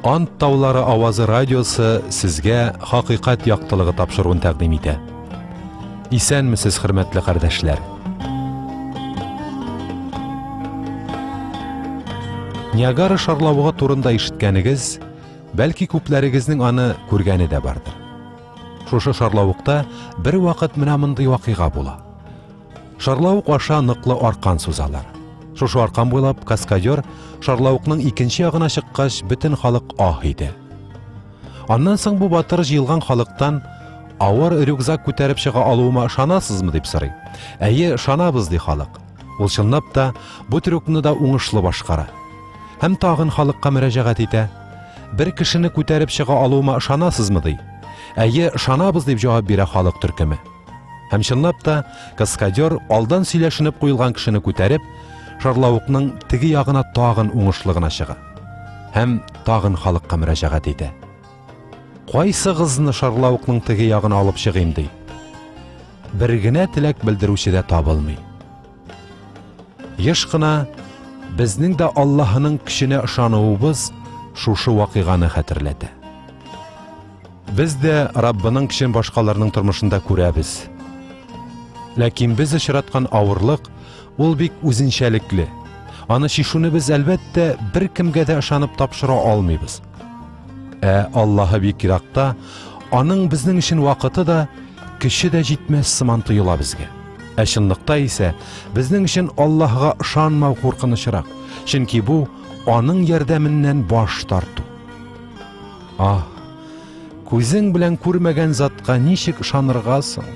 Ант таулары авазы радиосы сезгә хакыйкать яктылыгы тапшыруын тәкъдим итә. Исәнмесез, хөрмәтле кардәшләр. Ниагара шарлавыгы турында ишеткәнегез, бәлки күпләрегезнең аны күргәне дә бардыр. Шушы шарлавыкта бер вакыт менә мондый вакыйга була. Шарлавык аша ныклы аркан сузалар. Шушы аркан буйлап каскадер шарлавыкның икенче ягына чыккач, бөтен халык аһ итә. Аннан соң бу батыр җыелган халыктан авыр рюкзак күтәреп чыга алуыма ышанасызмы дип сорый. Әйе, ышанабыз, ди халык. Ул чынлап та бу трюкны да уңышлы башкара. Һәм тагын халыкка мөрәҗәгать итә. Бер кешене күтәреп чыга алуыма ышанасызмы ди. Әйе, ышанабыз дип җавап бирә халык төркеме. Һәм чынлап та, каскадер алдан сөйләшенеп куелган кешене күтәреп, шарлавыкның теге ягына тагын уңышлы гына чыга. Һәм тагын халыкка мөрәҗәгать итә. Кайсыгызны шарлавыкның теге ягына алып чыгыйм ди. Бер генә теләк белдерүче дә табылмый. Еш кына безнең дә Аллаһының көченә ышануыбыз шушы вакыйганы хәтерләтә. Без дә Раббының көчен башкаларның тормышында күрәбез. Ләкин без очраткан авырлык ул бик үзенчәлекле. Аны чишүне без, әлбәттә, беркемгә дә ышанып тапшыра алмыйбыз. Ә Аллаһы бик еракта, аның безнең өчен вакыты да, көче дә җитмәс сыман тоела безгә. Ә чынлыкта исә безнең өчен Аллаһыга ышанмау куркынычрак, чөнки бу аның ярдәменнән баш тарту. Аһ, күзең белән күрмәгән затка ничек ышанырга соң?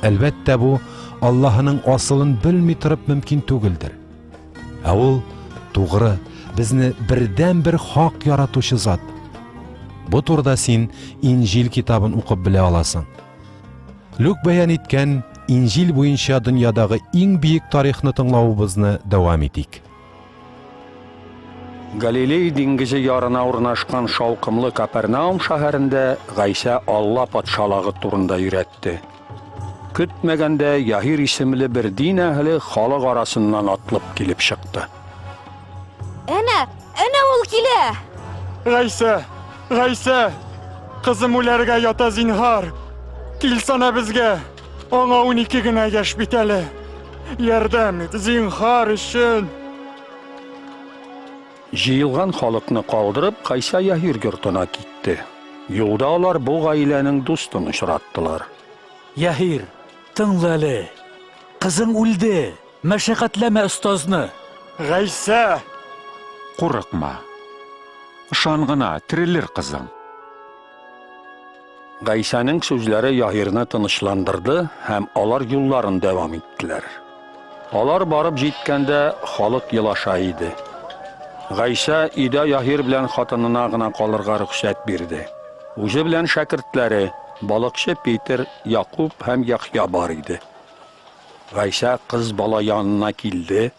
Әлбәттә, бу Аллаһының асылын белми торып мөмкин түгелдер. Ә ул тугры, безне бердән-бер хак яратучы зат. Бу турыда син Инҗил китабын укып белә аласың. Люк бәян иткән Инҗил буенча дөньядагы иң биек тарихны тыңлавыбызны дәвам итик. Галилей диңгезе ярына урнашкан шаукымлы Капернаум шәһәрендә Гайсә Алла патшалыгы турында өйрәтте. Көтмәгәндә Яһир исемле бер дин әһеле халык арасыннан атлып килеп чыкты. Әнә, әнә ул килә! Гайсә, Гайсә! Кызым үләргә ята, зинһар! Килсәнә безгә! Аңа 12 генә яшь бит әле. Ярдәм ит, зинһар өчен. Җыелган халыкны калдырып, Гайсә Яһир йортына китте. Юлда алар бу гаиләнең дустын очраттылар. Яһир, тыңла әле. Кызың үлде. Мәшәкатьләмә остазны. Гайсә! Курыкма. Ышан гына, терелер кызың. Гайсәнең сүзләре Яһирны тынычландырды һәм алар юлларын дәвам иттеләр. Алар барып җиткәндә, халык елаша иде. Гайсә өйдә Яһир белән хатынына гына калырга рөхсәт бирде. Үзе белән шәкертләре, балыкчы Петер, Якуб һәм Яхъя бар иде. Гайсә кыз бала янына килде,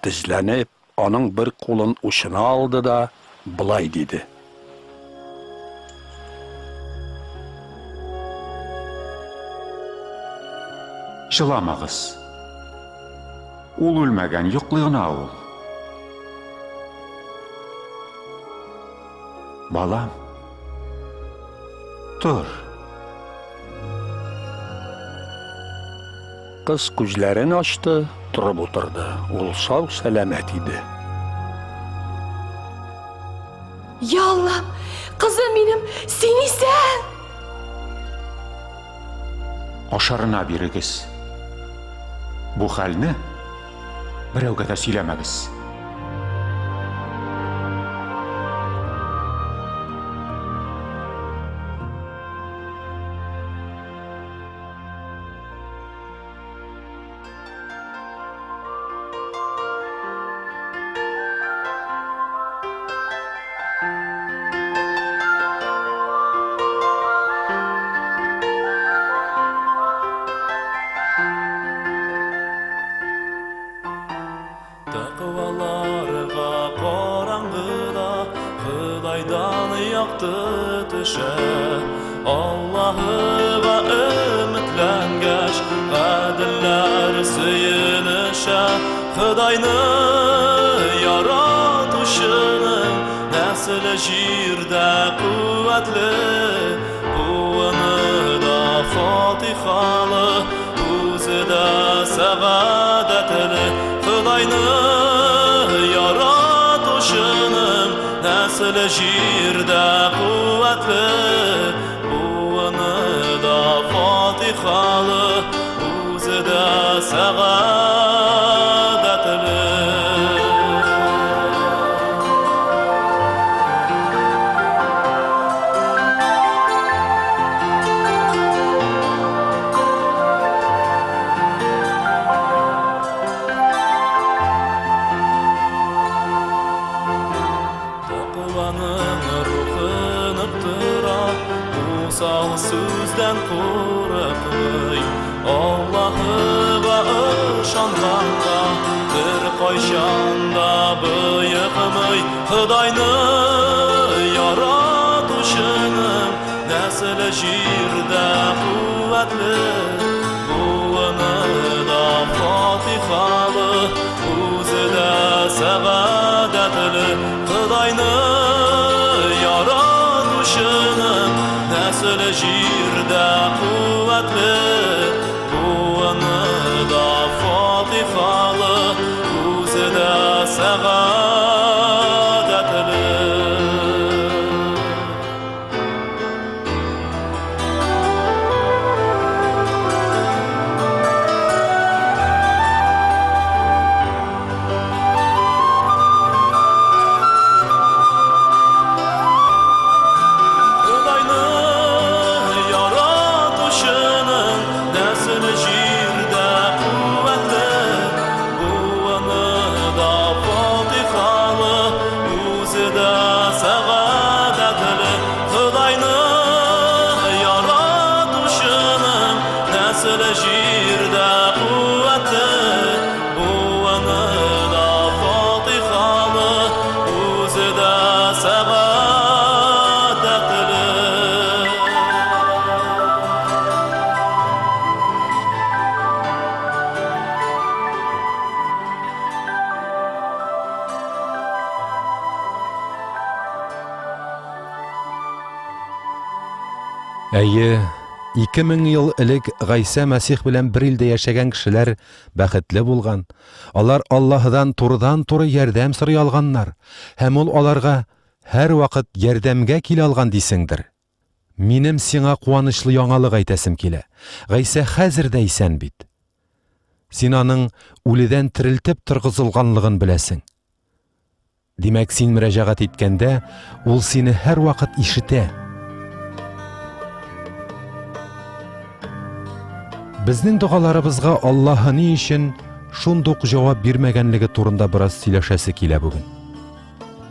тезләнеп, Аның бер кулын учына алды да болай диде. Җыламагыз. Ул үлмәгән, йоклый гына ул. Балам, тор. Кыз күзләрен ачты, торып утырды. Ул сау-сәламәт иде. Я Аллам, кызым минем, син исән! Ашарына бирегез. Бу хәлне берәүгә дә сөйләмәгез. Тәкъваларга караңгыда Ходайдан якты төшә. Аллаһыга өметләнгәч, гаделләр сөенешә. Ходайны яратучының нәселе Нәселе җирдә куәтле, буыны да фатихалы, үзе дә сәгадәтле. Ходайны яратучының нәселе җирдә куәтле, буыны да фатихалы, үзе дә сәгадәтле. Тәкъваның рухы нык тора, усал сүздән курыкмый. Аллаһыга ышанганга беркайчан да боекмый. Ходайны яратучының нәселе җирдә куәтле, буыны да фатихалы, үзе дә сәгадәтле. Ходайны яратучының нәселе җирдә куәтле, буыны да фатихалы, үзе дә сәгадәтле. Ходайны яратучының нәселе җирдә куәтле, буыны да фатихалы, үзе дә сәгадәтле. Ходайны яратучының нәселе җирдә куәтле, буыны да фатихалы, үзе дә сәгадәтле. Әйе, 2000 ел элек Гайсә Мәсих белән бер илдә яшәгән кешеләр бәхетле булган. Алар Аллаһыдан турыдан-туры ярдәм сорый алганнар, һәм ул аларга һәрвакыт ярдәмгә килә алган дисеңдер. Минем сиңа куанычлы яңалык әйтәсем килә. Гайсә хәзер дә исән бит. Син аның үледән терелтеп торгызылганлыгын беләсең. Димәк, син мөрәҗәгать иткәндә, ул сине һәрвакыт ишетә. Безнең догаларыбызга Аллаһы ни өчен шундук җавап бирмәгәнлеге турында бераз сөйләшәсе килә бүген.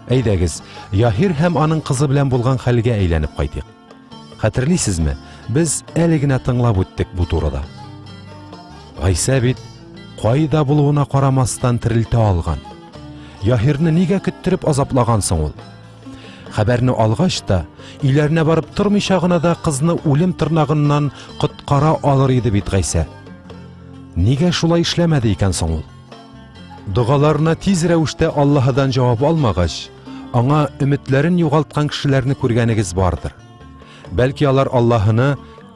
Әйдәгез, Яһир һәм аның кызы белән булган хәлгә әйләнеп кайтыйк. Хәтерлисезме, без әле генә тыңлап үттек бу турыда. Гайсә бит кайда булуына карамастан терелтә алган. Яһирне нигә көттереп азаплаган соң ул? Хәбәрне алгач та, өйләренә барып тормыйча гына да кызны үлем тырнагыннан коткара алыр иде бит Гайсә. Нигә шулай эшләмәде икән соң ул? Догаларына тиз рәвештә Аллаһыдан җавап алмагач, аңа өметләрен югалткан кешеләрне күргәнегез бардыр. Бәлки алар Аллаһыны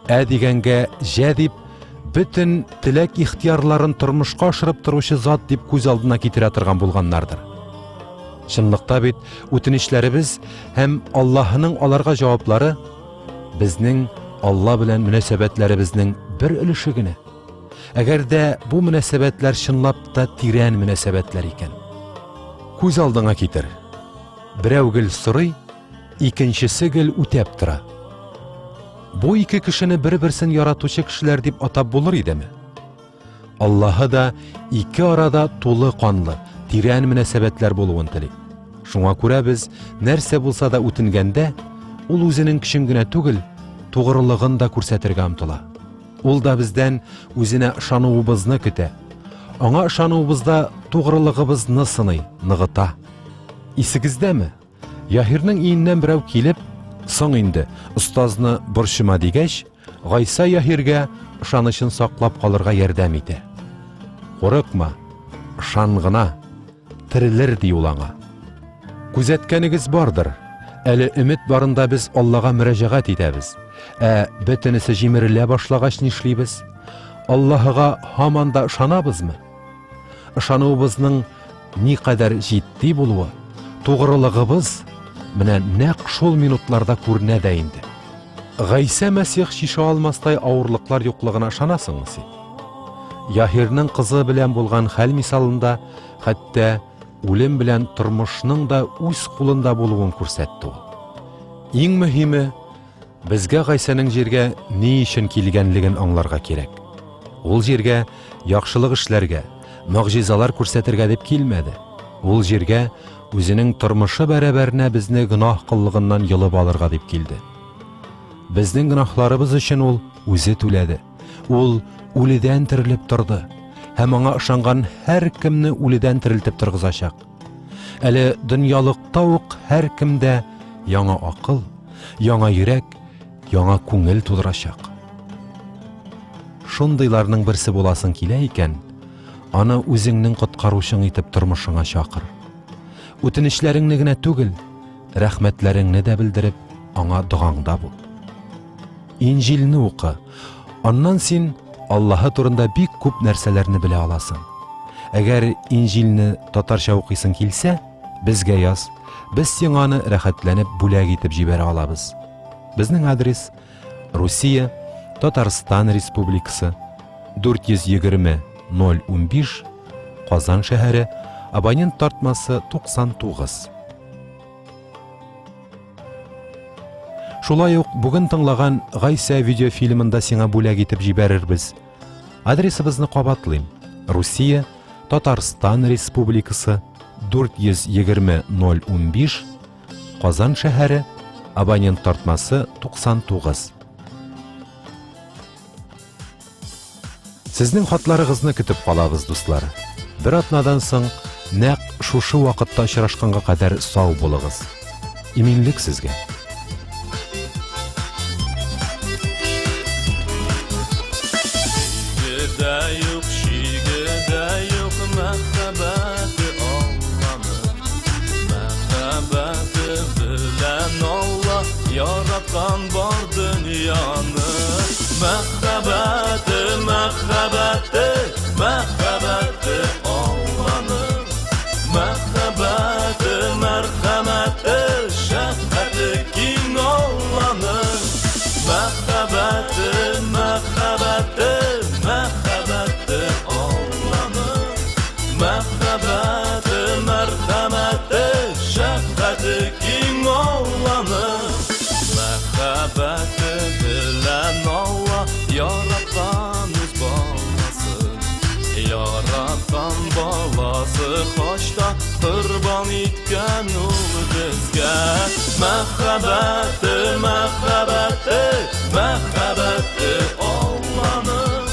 ә дигәнгә җә дип, бөтен теләк ихтыярларын тормышка ашырып торучы зат дип күз алдына китерә торган булганнардыр. Чынлыкта бит үтенечләребез һәм Аллаһының аларга җаваплары безнең Алла белән мөнәсәбәтләребезнең бер өлеше генә. Әгәр дә бу мөнәсәбәтләр чынлап та тирән мөнәсәбәтләр икән. Күз алдыңа китер. Берәү гел сорый, икенчесе гел үтәп тора. Бу ике кешене бер-берсен яратучы кешеләр дип атап булыр идеме? Аллаһы да ике арада тулы канлы, тирән мөнәсәбәтләр булуын тели. Шуңа күрә без нәрсә булса да үтенгәндә, ул үзенең көчен генә түгел, тугрылыгын да күрсәтергә омтыла. Ул да бездән үзенә ышануыбызны көтә. Аңа ышануыбызда тугрылыгыбызны сыный, ныгыта. Исегездәме? Яһирнең өеннән берәү килеп, соң инде, остазны борчыма дигәч, Гайса Яһиргә ышанычын саклап калырга ярдәм итә. Курыкма, ышан гына, терелер ди ул аңа. Күзәткәнегез бардыр. Әле өмет барында без Аллага мөрәҗәгать итәбез. Ә бөтенесе җимерелә башлагач нишлибез? Аллаһыга һаман да ышанабызмы? Ышануыбызның никадәр җитди булуы, тугрылыгыбыз менә нәкъ шул минутларда күренә дә инде. Гайсә Мәсих чишә алмастай авырлыклар юклыгына ышанасыңмы син? Яһирның кызы белән булган хәл мисалында хәтта үлем белән тормышның да үз кулында булуын күрсәтте ул. Иң мөһиме, безгә Гайсәнең җиргә ни өчен килгәнлеген аңларга кирәк. Ул җиргә яхшылык эшләргә, могҗизалар күрсәтергә дип килмәде. Ул җиргә үзенең тормышы бәрабәренә безне гөнаһ коллыгыннан йолып алырга дип килде. Безнең гөнаһларыбыз өчен ул үзе түләде. Ул үледән терелеп торды һәм аңа ышанган һәркемне үледән терелтеп торгызачак. Әле дөньялыкта ук һәркемдә яңа акыл, яңа йөрәк, яңа күңел тудырачак. Шундыйларның берсе буласың килә икән, аны үзеңнең коткаручың итеп тормышыңа чакыр. Үтенечләреңне генә түгел, рәхмәтләреңне дә белдереп, аңа догаңда бул. Инҗилне укы. Аннан син Аллаһы турында бик күп нәрсәләрне белә аласың. Әгәр Инҗилне татарча укыйсың килсә, безгә яз. Без сиңа аны рәхәтләнеп бүләк итеп җибәрә алабыз. Безнең адрес Русия, Татарстан Республикасы, 420 015, Казан шәһәре, абонент тартмасы 99. Шулай ук бүген тыңлаган Гайсә видеофильмын да сиңа бүләк итеп җибәрербез. Адресыбызны кабатлыйм. Русия, Татарстан Республикасы, 420 015, Казан шәһәре, абонент тартмасы 99. Сезнең хатларыгызны көтеп калабыз, дуслар. Бер атнадан соң нәкъ шушы вакытта очрашканга кадәр сау булыгыз. Иминлек сезгә. Чиге юк, чиге дә юк мәхәббәте Алланың. Мәхәббәте белән Алла яраткан бар дөньяны. Мәхәббәте, мәхәббәте, мәхәббәте Алланың. Мәхәббәте, мәрхәмәте, шәфкате киң Алланың. Мәхәббәте, мәхәббәте, мәхәббәте Алланың. Мәхәббәте, мәрхәмәте, шәфкате киң Алланың. Мәхәббәте белән Алла яраткан үз баласын. Яраткан баласы хачта корбан иткән ул безгә. Мәхәббәте, мәхәббәте, мәхәббәте Алланың.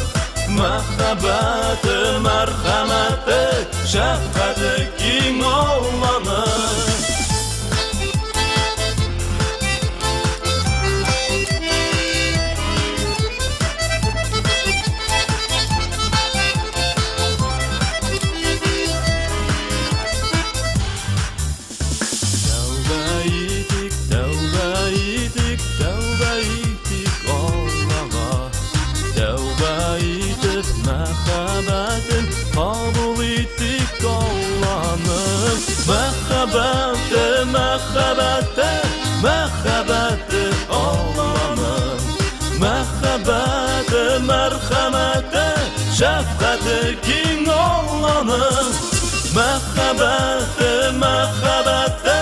Мәхәббәте, мәрхәмәте, шәфкате киң Алланың. Тәүбә итик, тәүбә итик, тәүбә итик Аллага. Тәүбә итеп мәхәббәтен кабул итик Алланың. Мәхәббәте, мәхәббәте, мәхәббәте Алланың. Мәхәббәте, мәрхәмәте, шәфкате киң Алланың. Мәхәббәте, мәхәббәте,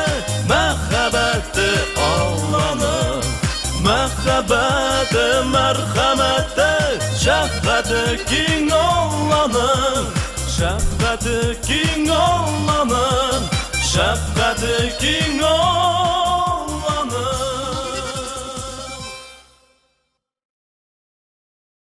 мәхәббәте Алланың. Мәхәббәте, мәрхәмәте, шәфкате киң Алланың. Шәфкате киң Алланың. Шәфкате киң Алланың.